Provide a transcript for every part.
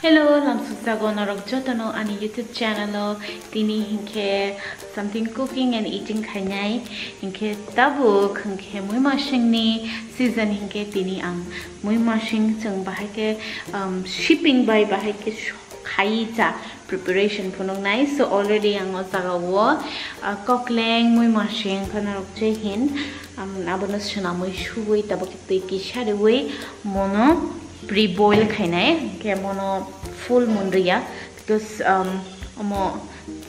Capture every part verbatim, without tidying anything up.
Hello, lamsukjago norok jotono ani YouTube channel o. Tini hinkhe something cooking and eating khainai. Hinkhe tabuk hinkhe muimasingni season hinkhe tini ang muimasing chwng bahai khe, um, shipping bai bahai khe khai cha preparation phunuknai. So already ang o jaga o, uh, kokleng muimasing khana rok je hin, um, abono swnamwi suwi tabuk twi kisa riwi mono pre-boil khainai, hinkhe mono full mun riya, because, um, omo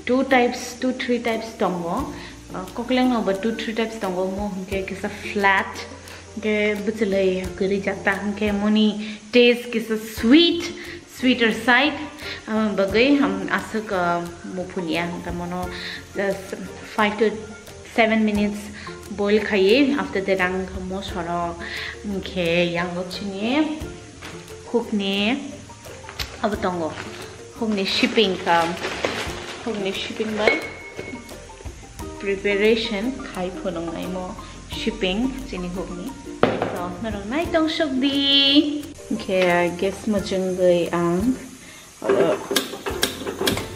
two types, two three types tongo. Uh, kokleng no bo two three types tongo, omo hinkhe kisa flat, hinkhe bwchwlwi kwrwi jak ta, hinkhe moni taste kisa sweet, sweeter side, um, bagwi, um, aswk, uh, muphuniya, hinkhe mono just five to seven minutes boil khaiwi, after that ang mosarok, hinkhe yango chini hukni abo tongo, hukni shipping ka, hukni shipping bai preparation khai phunuknaimo shipping chini hukni. So norok nai tong suk di. Hinkhe gas mwchwngwi ang oro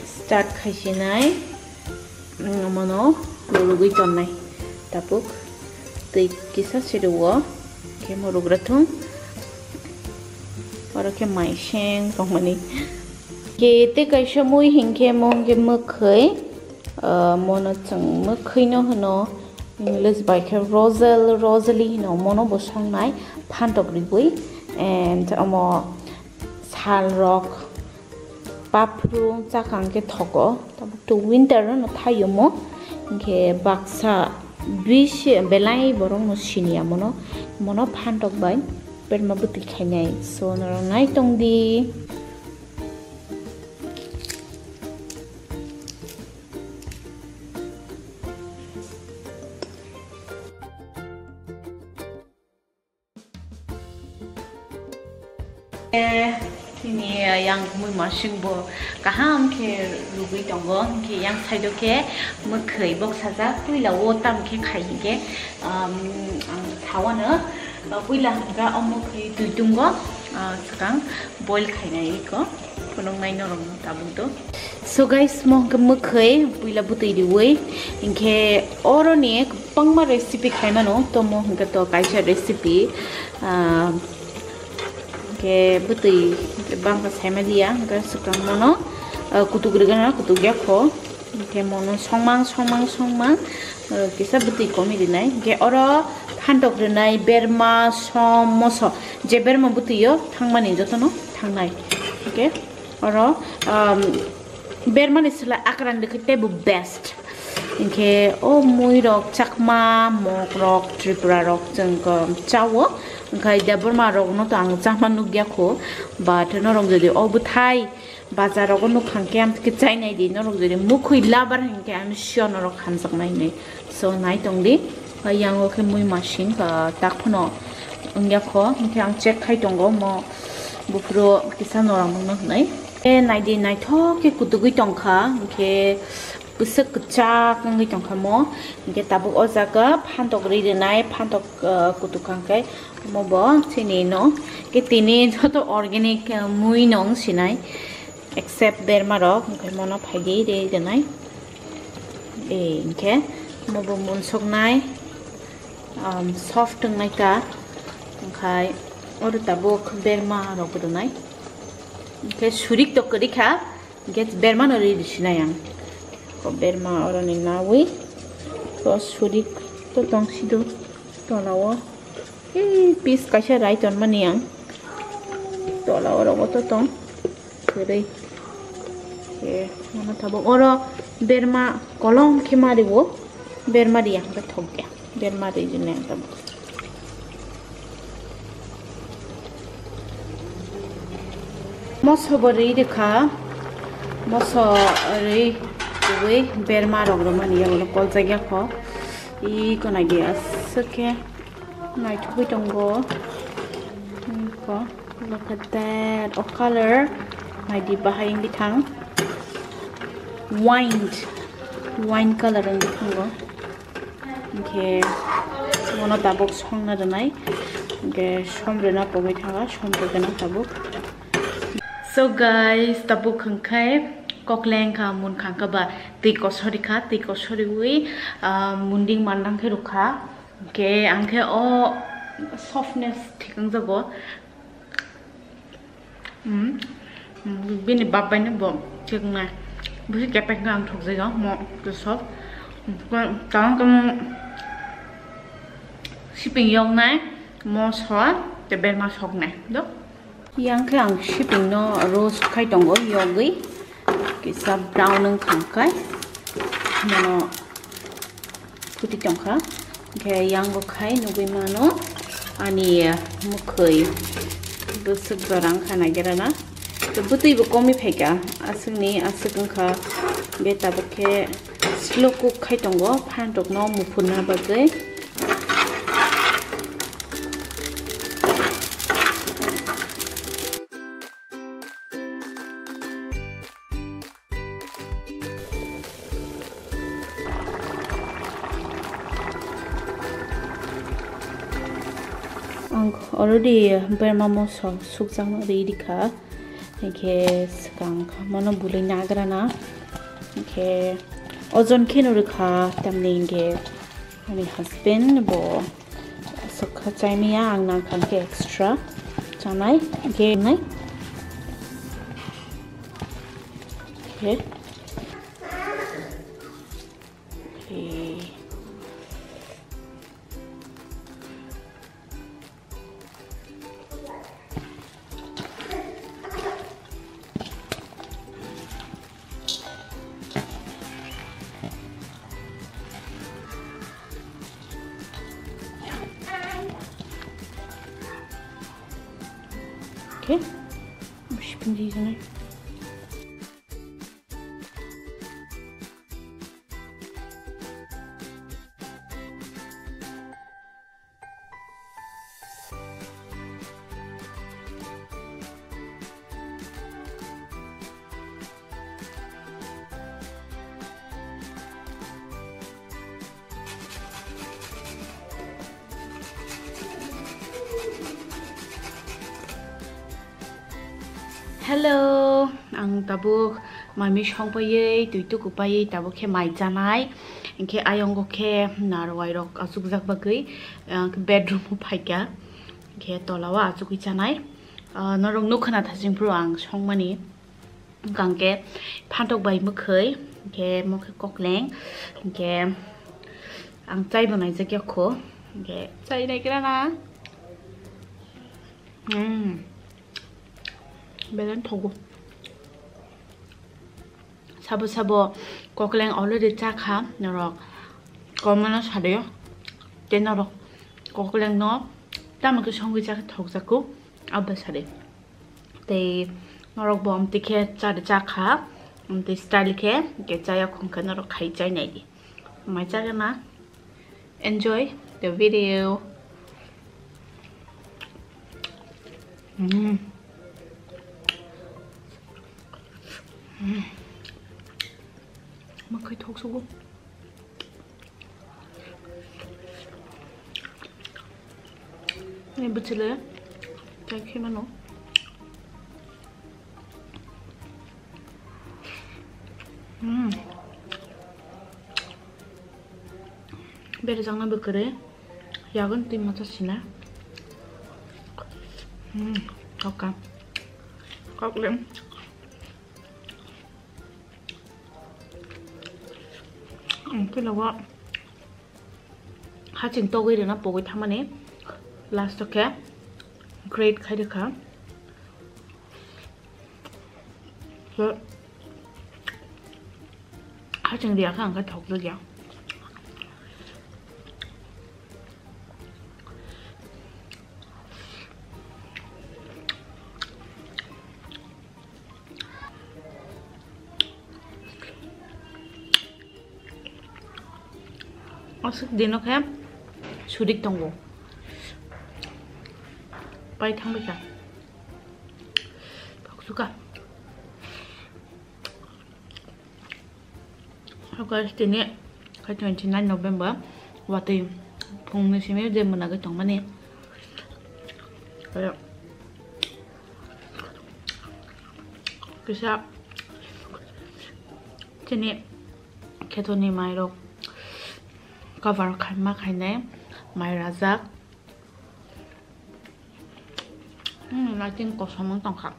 start khaisinai, mm, mono rurugwi tonnai. Tabuk twi kisa sirwo, khe mo rugra thung. Oro khe mai seng tongmani. Khe tei kaisa mui hinkhe mo hinkhe mwkhwi, ah, mono chwng mwkhwino hwno, English bai khe rosal, rosali hino, mono bo songnai phantok ribwi. And omo sal rok, paphru chakha hinkhe thogo, tabuk to winter no thaio mo, hinkhe baksa bisi belai borok no siniya mono, mono phantok bai berma bwtwi khainai, so norok nai tong di. Eh, tini, eh, yang mui masing bo kaham khe rugwi tongo, hinkhe yang side o khe mwkhwi bok sajak, puila o tam khe khai hinkhe, um, ang sawano, uh, puila hwnka o mwkhwi twi tungo, uh, swkang boil khainai ko. Phunuknai norokno tabuk do. So guys, mo hwnkhe mwkhwi puila bwtwi riwi, hinkhe oroni kwbangma recipe khaimano, tomo hwnkhe to kaisa recipe, ah, hinkhe bwtwi bangkha saima liya, hinkhe swkang mono, ah, kutuk rigana kutuk yakho, hinkhe mono songmang songmang songmang, ah, kisa bwtwi komi rinai, hinkhe oro phantok rinai berma som moso, je berma bwtwi o thangmani jotono thangnai, hinkhe. Oro, um, bermani sila akrang rikhi teibo best. Hinkhe o mui rok Chakma, Mok rok, Tripura rok chwng, um, chao. Hinkhe Debbarma rok no to ang chama nukya kho. But norok jodi o bwthai bazar rogo nukha hinkhe amtwkhe chainai di. Norok jodi mwkhwi lover hinkhe I'm sure norok hamjaknai hinwi. So, nai tong di. Yang o khe mui masing, ah, tak phano wngya kho. Hinkhe ang check khai tongo, mo buphuru kisa noram wngna hwnwi. E, nai di, naithok khe kutugwi tongkha. Hinkhe bwswk kwchak wngwi tongkha mo. Hinkhe tabuk o jaga phantok ri rwnai, phantok, ah, kutuk kha hinkhe mo bo chini no. Khe tini joto organic, ah, mui no wng sinai. Except berma rok, hinkhe mono phaidi ri rwnai. E, hinkhe mobo munsuknai, um, soft wngnai ta, hinkhe oro tabuk berma rok rwnai. Hinkhe surik to kwrwi kha, hinkhe berma no ri rwsinai ang. Ko berma oroni nawi, ko surik to tong sido tola o. Ei, piece kaisa rai tonmani ang. Tola oro bo to tong. Kwrwi. Khe, mano tabuk oro berma kolom khe ma riwo. Berma ri ang thok ya. Berma ri jine ang tabuk. Moso bo ri rikha. Moso ri, ri berma rok rwmani ya, ulo kol jagya kho. I konai di aswk khe. Naithogwi tongo. Iko, look at that. O color. Naidi bahai wngwi thang. Wine. Wine color wngwi thango. Hinkhe, mono tabuk songna rwnai. Hinkhe, som rwna pogwi thango. Som rwgwna tabuk. So guys, tabuk hwnkhe kokleng kha, mun khangkha ba twi kosori kha, twi kosoriwi, ah, munding mandang khe rwkha. Hwnkhe ang khe o softness thikang jago. Hmm. Hmm, bini bap bai no bo thiknai. Busi kepek no ang thokjai o mo to soft. Hmm, tang tang siping yoknai mo so te berma soknai do. Yang khe ang siping no roast khai tongo yogwi, kisa brown wng thang khai, mano phuti tong kha. Khe yang bo khai nugwi mano ani mukhwi bwswk jora wng kha nai gra na. To bwtwi bo komi phai kha, aswkni aswk wng kha. Be tabuk khe slow cook khai tongo phantok no muphurna bagwi. Ang already berma moso sukjakno ready kha. Hingkhe swkang mano bului nagrana. Hingkhe ojon kheno rwkha, tamni hingkhe ani husband bo sokha chaimaya, ang nangkha hingkhe extra chanai, hingkhe nai. Hingkhe. Hingkhe. Okay. Sipin di sana. Hello, ang tabuk mami song paiwi, twi tuku paiwi tabuk khe mai chanai. Hingkhe ayongo khe narwai rok achukjak bagwi, ah, bedroom o phaikha. Hingkhe tola o achugwi chanai. Ah, norok nukha na thaching phuru ang songmani. Hingkhe phantok bai mwkhwi, hingkhe mo khe kokleng, hingkhe ang chai bo naijak yakho, hingkhe chai naigra na. Hmm. Belai thogo. Sabo sabo kokleng already chakha norok. Komano sadio. Tei norok kokleng no tamo khe songwi chakhe thokjakgo. Abo sadi. Tei norok bo amtwi khe chari chakha. Amtwi style khe, khe chaya khong khe norok khai chai nai di. Mai chagana. Enjoy the video. Mm. Mm. Makai thok sugo. Ni bwchwle. Tei khe mano. Mm. Berajak no bwkre. Yagon twi mocha sina. Hmm, okay. Kokle. Hmm, kilo wa. Haching togwi rina pogwi thamani. Last o khe grate khai rikha. So, haching riya khe ang khe thokjak ya. Aswk dino khe surik tongo. Pai thangbai kha. Thoksuka. Guys, tini khe twenty nine November, watwi phungni simi je mwnagwi tongmani. Khe, Kisa chini khetoni mairok cover khaima khainai mai rajak. Hmm, I think kosom wng tongkha.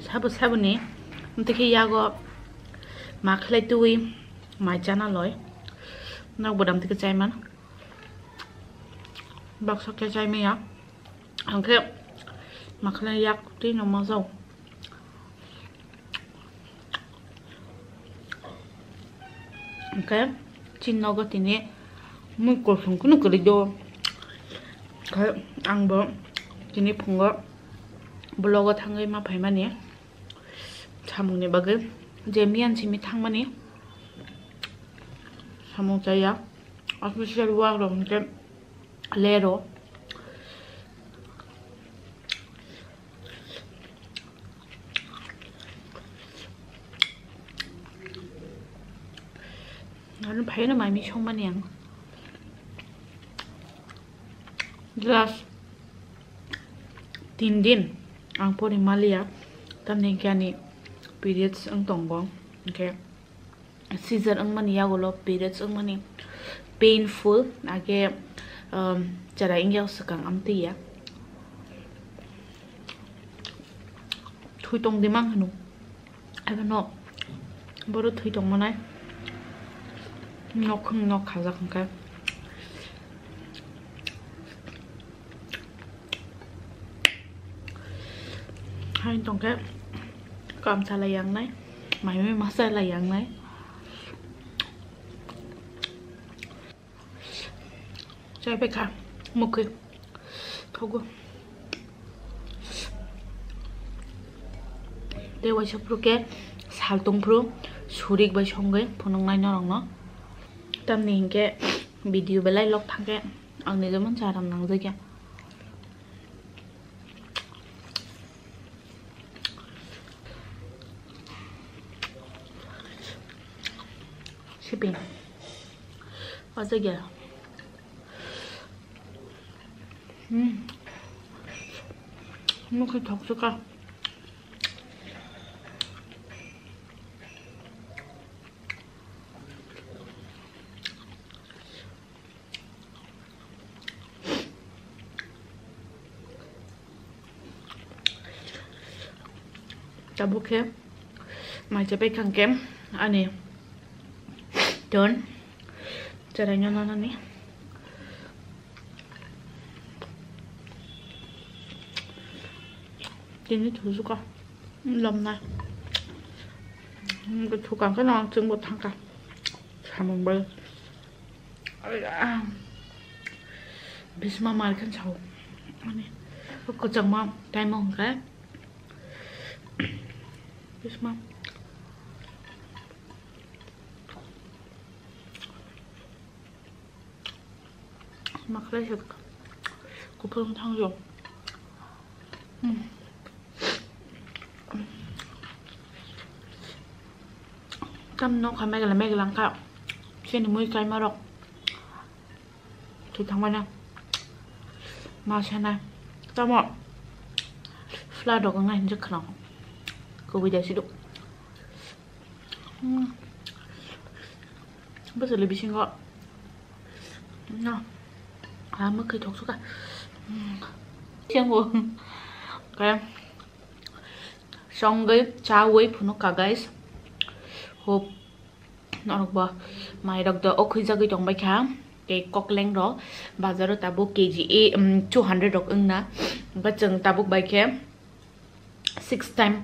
Sabo saboni, tei khe yago ma khlai twi mai chana loi. Nok bodam tei khe chaiman. Baksa khe chai maya. Ang khe ma khlai yak twi no ma jao. Hwnkhe chini nogo tini mui kolsong kunu kwrwi do. Hwnkhe ang bo tini phungo vlog o thangwi ma phaimani samungni bagwi, je miyan simi thangmani samung chaya. Official work rok hwnkhe lero. Ano phaino mai mi songmani ang. Last tin din ang pori maliya, tamni hwnkhe ani periods wng tongo, hwnkhe seizure wngmani yagulo periods wngmani painful, age, um, chera wngya swkang amtwi ya. Thwi tong di mang hino. Abo no, boro thwi tong manai. Nok khung nok khajak hwnkhe. Hain tongkhe kam salai yang nai, mai mai ma salai yang nai. Chai bai kha, mukwi thogo. Tei waisa phuru khe sal tong phuru surik bai songwi phunuk nai norok no. Tamni hinkhe video belai lok thangkhe ang nijemon charam nangjakya. Siping. Aja gya. Hmm. Mukhe thok suka. Tabuk khe mai chapai khang khe ani ton cheraino nanani tini thusuka lomna thukang khe nang chwngbo thangka samung bai. Bisma mar khan sao. Ani kwchangma time hwnkhe bisma makhlai se kuphur thangjo. Hmm. Tam nokha megla megla wngkha. Chini mui kaima rok thwi thangmani ma sanai. Tamo flood rok wngnai hinjak khna. Kubui dai siduk. Hmm. Bwswli bisingo. No. Ah, mwkhwi thok suka. Hmm. Siyango. Kaya. Songwi chawi phunukha, guys. Hope norok bo mairok do okhwijagwi tongbaikha. Tei kokleng rok bazaro tabuk K G e, um, two hundred rok wngna. Ba chwng tabuk bai khe six time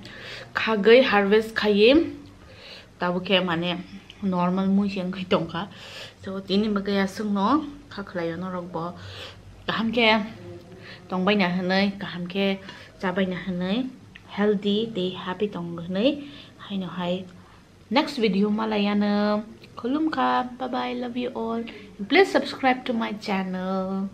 khagwi harvest khaiwi tabuk khe mane normal mui se wngwi tongkha. So tini bagwi aswkno kha khlaio norok bo kaham khe tongbaina hwnwi, kaham khe chabaina hwnwi, healthy tei happy tong hwnwi haino hai next video malaiano. Khulumkha, bye bye, love you all. Please subscribe to my channel.